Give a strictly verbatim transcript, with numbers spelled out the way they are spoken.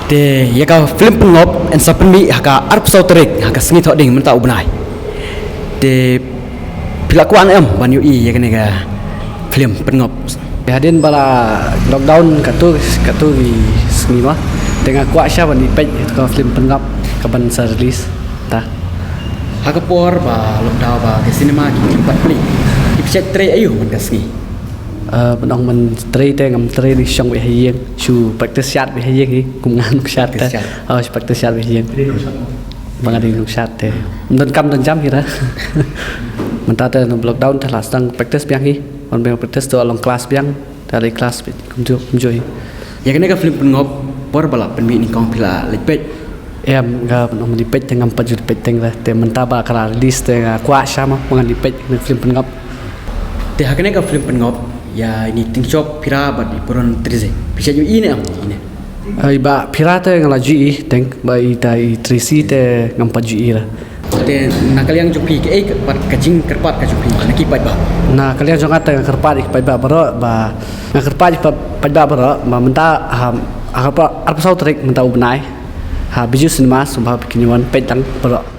Te ïa ka film Pynngop yn sa pynmih ha ka arphew saw tarik ha ka sngi Thohdieng mynta u bnai. Te phi la kwah ne em ban ïohi ïa kane ka film Pynngop? Hadien ba la lockdown katto katto ki sngi ma, te nga kwah sha ban ïa peit ïa ka film Pynngop kaban sa release ta. Ha ka por ba lockdown ba ka cinema ki khlem pat plie, phi pynshai trei aïu man ka sngi? Ban ong man trei te ngam trei, dei shong beit ha ïing, shu practice shad beit ha ïing hi, kum nga nongshad te. Practice shad. Oh, shu practice shad beit ha ïing. Ba nga dei nongshad te. Ym don kam don jam hi ra. Mynta te na lockdown te la sdang practice biang hi. Ban biang practice to long class biang. Te la class beit kumjuh kumjuh hi. Ïa kane ka film Pynngop, por ba la pynmih nyngkong phi la leit peit? Em, nga ban ong ban ïa peit te ngam pat ju peit teng re. Te mynta ba ka la release te nga kwah sha ma ba ngan ïa peit kane film Pynngop. Te ha kane ka film Pynngop, ïa ine i Tyngshop Phira bad i Puron Tyrsi, phi shait ïohi ne em ine? Ai ba Phira te nga la ju ïohi teng, ba ita i Tyrsi te ngam pat ju ïohi ra. Te na ka liang jong phi kaei pat ka jingkyrpad ka jong phi na ki paidbah? Na ka liang jong nga te nga kyrpad ïa ki paidbah baroh ba, nga kyrpad ïa ki paidbah baroh ba mynta ha, ha ka arphew saw tarik mynta u bnai ha Bijou Cinemas, sngewbha phi kin wan peit lang baroh.